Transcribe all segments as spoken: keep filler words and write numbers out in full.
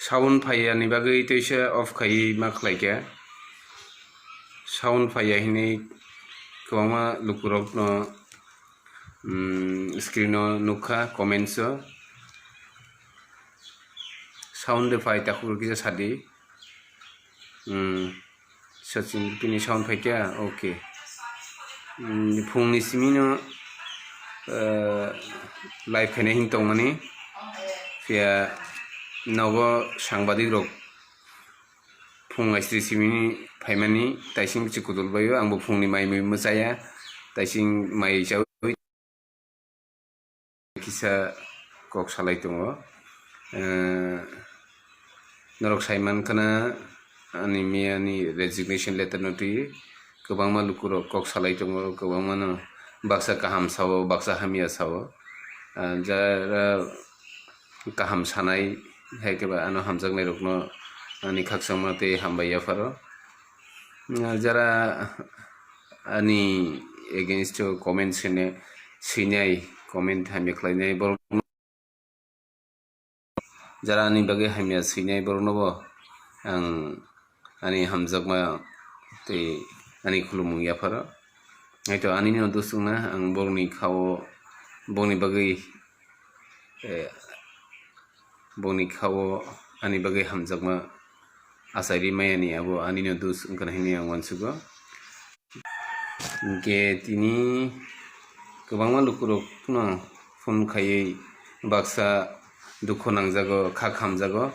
Sound phaiya ni bagwi teisa off khaiwi ma khlaikha. Sound phaiya hinwi kwbangma lukurokno, mm, screen o nukha, comments o. Sound de phai takhuk kisa sadi. Hmm, Sachin bini sound phaikha, okay. Hmm, phungni simi no, eh, live khaina hin tongmani. Phiya nogo sangbadik rok phung aisri simi phaimani, taising bichi kudul baio, angbo phungni mai mui mwchaya, taising mai chawi. Kisa kok salai tongo. Eh, norok sai mankha na ani miyani resignation letter no twi kwbangma lukurok kok salai tongo, kwbangma no baksa kaham sao, baksa hamya sao. Ah, jara kaham sanai hai khe ba ano hamjaknai rokno ani khakchangma tei hambai yapharo. Ah, jara ani against o comment sine, sinai, comment hamya khlainai borok, jara ani bagwi hamya sinai borokno bo ang ani hamjakma tei ani khulumung yapharo. Haito ani no dusungna ang borokni khao, borokni bagwi, eh, borokni khao ani bagwi hamjakma achairi mayani abo ani no dus wngkha hinwi ang uansugo. Hinkhe tini kwbangma lukurokno phone khaiwi baksa dukhu nangjago, kha khamjago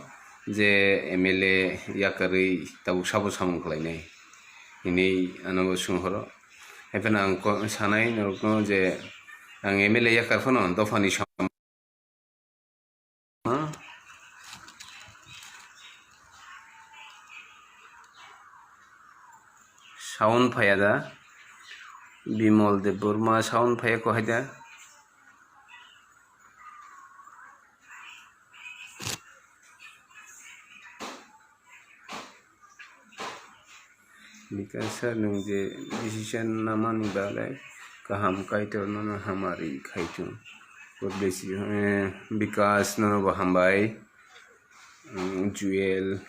je M L A yakarwi tabuk sabo samung khlainai hinwi ano bo swnghoro. Haiphano ang ko-, sanai norokno je ang M L A yakar phano dophani sam- Sound phaiya da? Bimol Debbarma sound phaiya ko hai da? Bikas sir, nwng je decision namani bagwi kaham, Kaitor nono hamari khai thung. God bless you. Eh, Bikas, nono bo hambai. Mm, Jewel,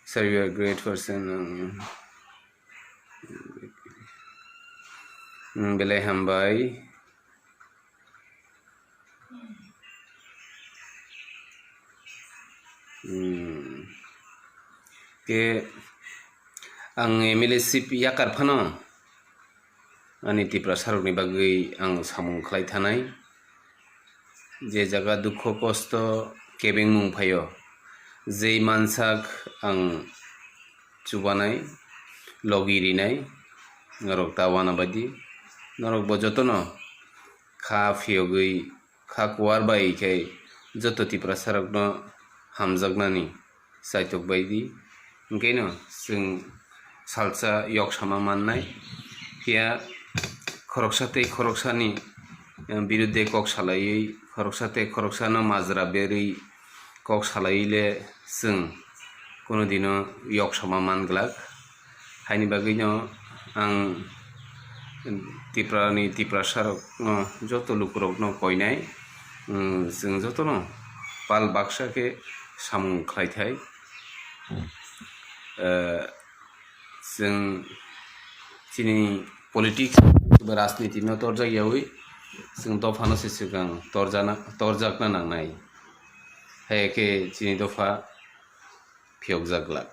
sir, you are a great person. Mm, mm, belai hambai. Hmm. Ke ang M L A seat yakar phano ani Tiprasa rokni bagwi ang samung khlai thanai. Je jaga dukho kosto kebengmung phaio, jei mansak ang chubanai, logi rinai, norok ta wana baidi. Norok bo jotono kha phiyogwi, kha kuar bai khe joto Tiprasa rokno hamjaknani chaitok baidi. Hinkhe no chwng salsa yok sama mannai. Phiya khoroksa tei khoroksani, eh, birudde kok salaiwi, khoroksa tei khoroksano majra berwi kok salaiwi le chwng kono dino yok sama man glak. Haini bagwino ang Tiprani Tiprasa rokno, joto lukurokno koinai, mm, chwng jotono pal baksa khe samung khlai thai. Eh, chwng chini politics ba rajniti no torjak yaui, chwng dophano se swkang torjana, torjakna nangnai. Hai khe chini dopha phiyokjak glak.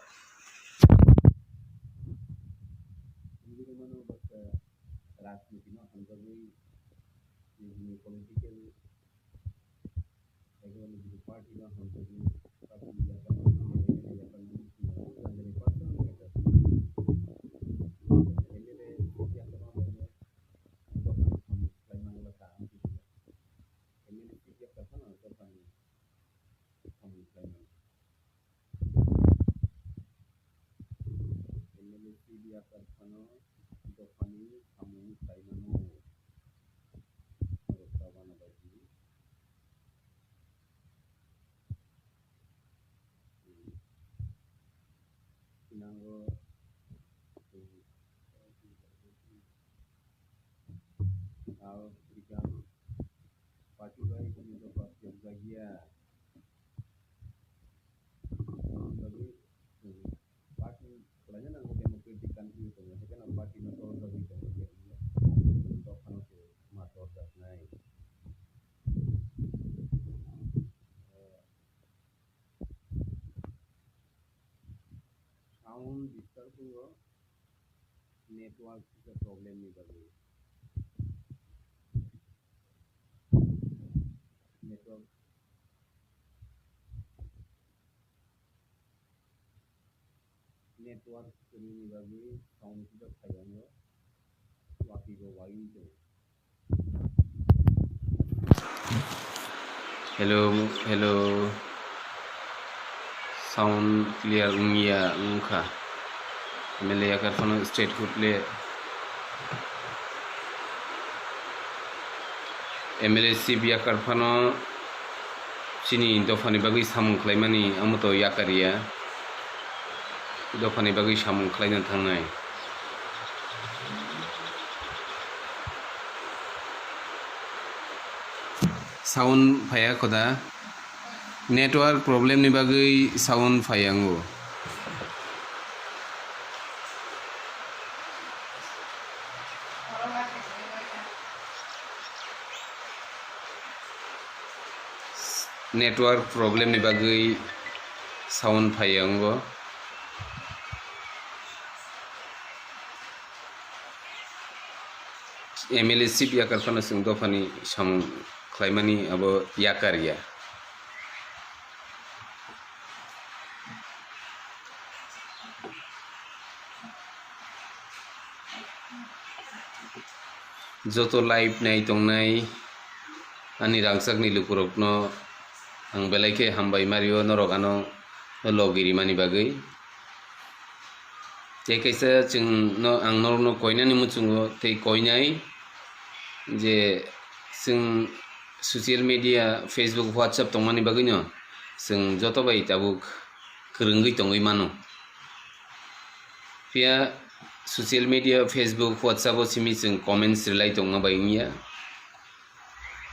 Rajniti no hamjagwi, nini political, economic party no hamjagwi, party yakar, yakar, yakar, yakar, M L A yakar, yakar, yakar, M L A seat yakar phano dophani samung khlaimani. M L A seat yakar phano dophani samung khlaimano. Norok ta wana baidi. Nango, ah, Party bai kunu dopha phiyokjakya. Sound disturb wngo, network kisa problem ni bagwi. Network, network kwrwini bagwi sound kisa phai wngo, watwi bo waiwi tongo. Hello, hello. Sound clear wngya wngkha. M L A yakar phano state hood le. M L A chief yakar phano chini dophani bagwi samung khlaimani amo to yakar ya. Dophani bagwi samung khlaina thangnai. Sound phaiya khoda. Network problem ni bagwi sound phaiya wngo. Network problem ni bagwi sound phaiya wngo. M L A chief yakar phano chwng dophani samung khlaimani abo yakar ya. Joto live nai tongnai ani rangchakni lukurokno ang belai khe hambai mario, norok ano logi rimani bagwi. Tei kaisa chwng no, ang norokno koinani muchungo tei koinai je chwng social media, Facebook, WhatsApp tongmani bagwino chwng joto bai tabuk kwrwngwi tongwi mano. Phiya social media, Facebook, WhatsApp o simi chwng comments rwlai tongma bai wngya.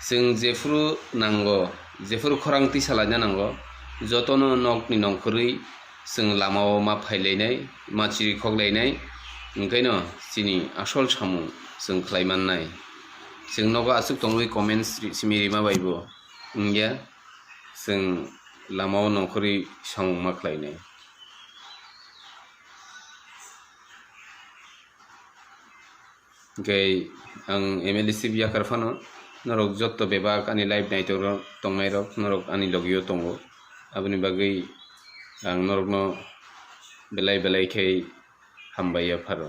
Chwng jephuru nango, jephuru khorang tisa laina nango, jotono nokni nongkhorwi chwng lamao ma phailainai, ma chirikhok lainai, hwnkhaino chini asol samung chwng khlai mannai. Chwng nogo aswk tongwi comments ri-, simi rima baibo wngya, chwng lamao nongkhorwi samung ma khlainai. Hwnkhe ang M L A chief yakar phano norok jotto bebak ani live naitokrok tongnairok, norok ani logio tongo, aboni bagwi ang norokno belai belai khe hambai yapharo.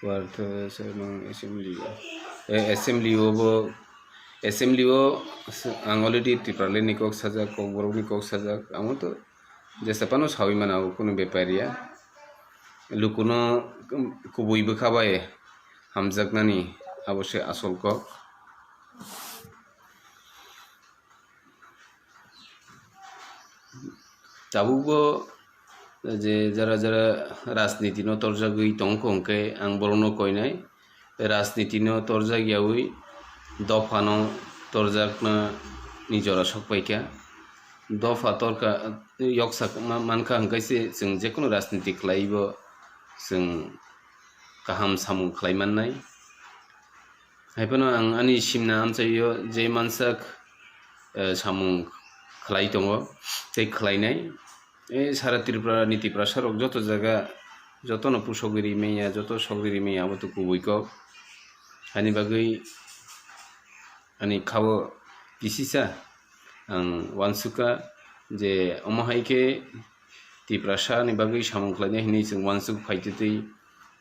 Wartha Assembly o, eh, Assembly o bo, Assembly o ang already Tipraland ni kok sajak, Kokborokni kok sajak, amo to jesa phano sawi mano, abo kunu bepar ya. Lukuno kubui bwkha bai hamjaknani abo se asol kok. Tabukbo je jara jara rajniti no torjagwi tongkha, hwnkhe ang borokno koinai rajniti no torjak yaui dophano torjakna ni jora sokpaikha. Dopha torkha, yoksa ma-, mankha hwnkhe se chwng jekunu rajniti khlaibo chwng kaham samung khlai mannai. Haiphano ang ani simna amchaio je mansak, eh, samung khlai tongo tei khlainai. Eh, sara Tripura ni Tiprasa rok joto jaga, jotono pusogwi rimanya, joto sogwi rimanya, abo to kubui kok. Ani bagwi ani khao kisisa ang uansukha je omo hai khe Tiprasa ni bagwi samung khlainai hinwi chwng uansuk phaitwi twi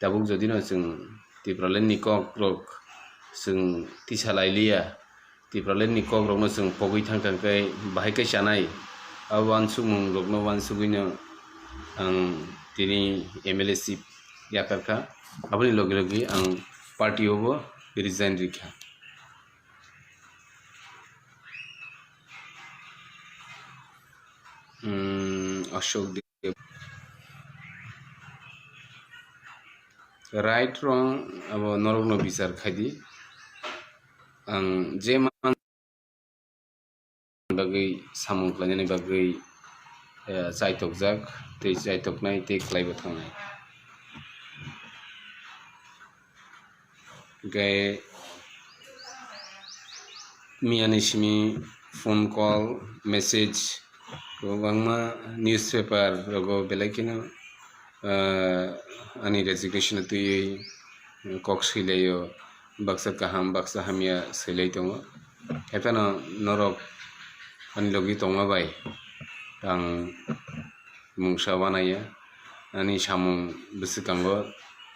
tabuk jodi no chwng Tipraland ni kok rok chwng tisa lai liya, Tipraland ni kok rok no chwng pogwi thang thang khe bahai khe chanai, abo uansukmung rok no uansugwi no ang tini M L A seat yakar kha, aboni logi logi ang party o bo resign rikha. Hmm, Ashok Deb. Right, wrong, abo norokno bichar khaidi. Ang je man bagwi samung khlainani bagwi, eh, chaitokjak, tei chaitoknai, tei khlaibo thangnai. Hwnkhe miyani simi phone call, message, Kwbangma newspaper rogo belai kheno, ah, ani resignation twiwi kok swilaio, baksa kaham, baksa hamya swilai tongo. Haiphano norok ani logi tongma bai ang mungsa wanaya, ani samung bwswkango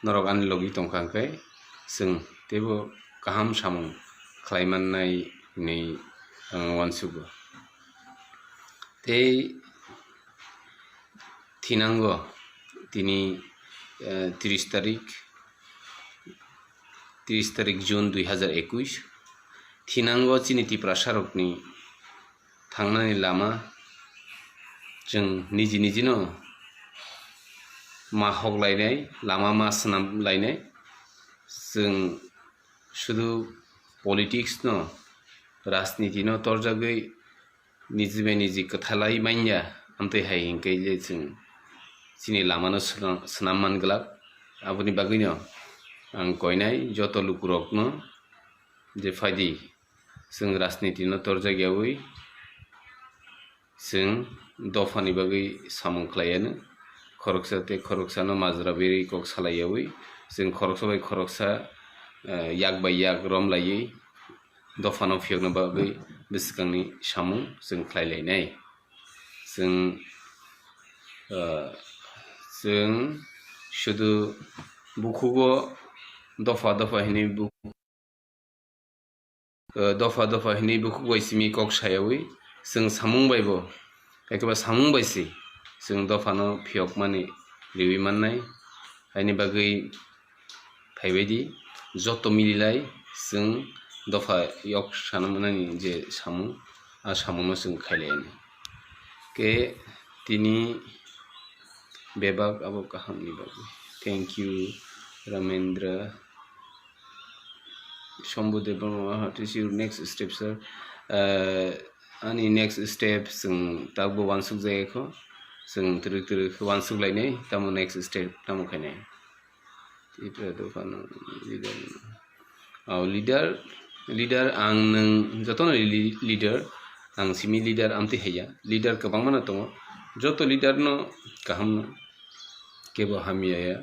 norok ani logi tongkha hwnkhe chwng teibo kaham samung khlai mannai hinwi ang uansugo. Tei thinango tini, eh, tris tarik, tris tarik June dui hazar ekuis, thinango chini Tiprasarokni thangnani lama chwng niji nijino ma hoklainai, lama ma swnam lainai. Chwng sudu politics no, rajniti no torjagwi niji bai niji kwthalai manya, amtwi hai hinkhe je chwng chini lamano swnam, swnam man glak. Aboni bagwino ang koinai joto lukurokno je phaidi, chwng rajniti no torjak yaui chwng dophani bagwi samung khlaiya no, khoroksa tei khoroksano majra berwi kok salai yaui chwng khoroksa bai khoroksa, eh, yak bai yak rom laiwi dophano phiyokna bagwi bwswkangni samung chwng khlai lainai. Chwng, ah, chwng sudu bukhugo dopha dopha hinwi bu-, ah, dopha dopha hinwi bukhuk bai simi kok sayaui chwng samung baibo, ekeba samung bai se chwng dophano phiyokmani riwi mannai. Haini bagwi phaibaidi joto mililai chwng dopha yok sana manani je samung, a samungno chwng khailai ani. Ke tini bebak abo kahamni bagwi. Thank you, Ramendra. Shambhu Debbarma, what is your next step, sir? Uh, ani next step chwng tabukbo uansuk jaya kho. Chwng twrwk twrwk uansuk lainai, tamo next step tamo khainai. Tipra dophano leader. Oh, leader, leader ang nwng jotono li-, leader, ang simi leader amtwi haiya. Leader kwbangmano tongo. Joto leader no kaham no, kebo hamya ya.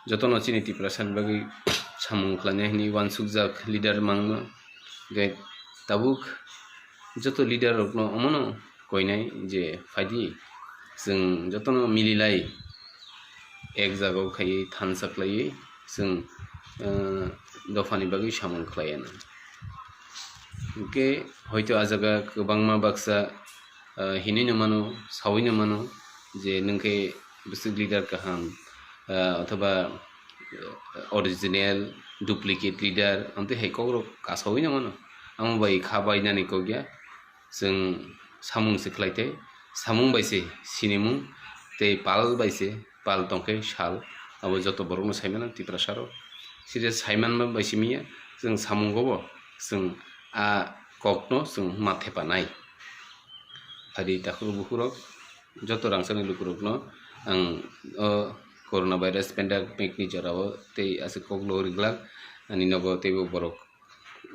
Jotono chini Tiprasani bagwi samung khlainai hinwi uansukjak leader mangno. Hwnkhe tabuk joto leader rokno omono koinai je phaidi, chwng jotono mililai ek jagao khaiwi thansa khlaiwi chwng, eh, dophani bagwi samung khlaiya na. Hwnkhe hoito a jaga kwbangma baksa, eh, hinwi no mano, saui no mano je nwng khe bwswk leader kaham, eh, othoba, eh, original, duplicate leader, amtwi hai kokrok kasaui no mano. Amo bai kha bainani kok ya. Chwng samung se khlai tei samung bai se sinimung tei pal bai se pal tongkhe sal, abo joto borokno saimano Tiprasarok. Side saimanma bai simi ya, chwng samungo bo chwng a kokno chwng ma thepanai. Phadi takhuk bukhurok, joto rangchakni lukurokno ang o corona virus pandemic ni jorao tei aswk kok logri glak ani nogo teibo borok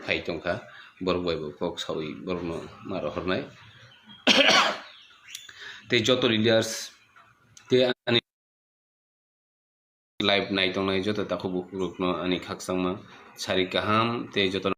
phai tongkha, borok bai bo kok saui borokno ma rohornai. Tei joto leaders tei ani live nai tongnai joto takhuk bukhuk rokno ani khakchangma sari kaham tei joto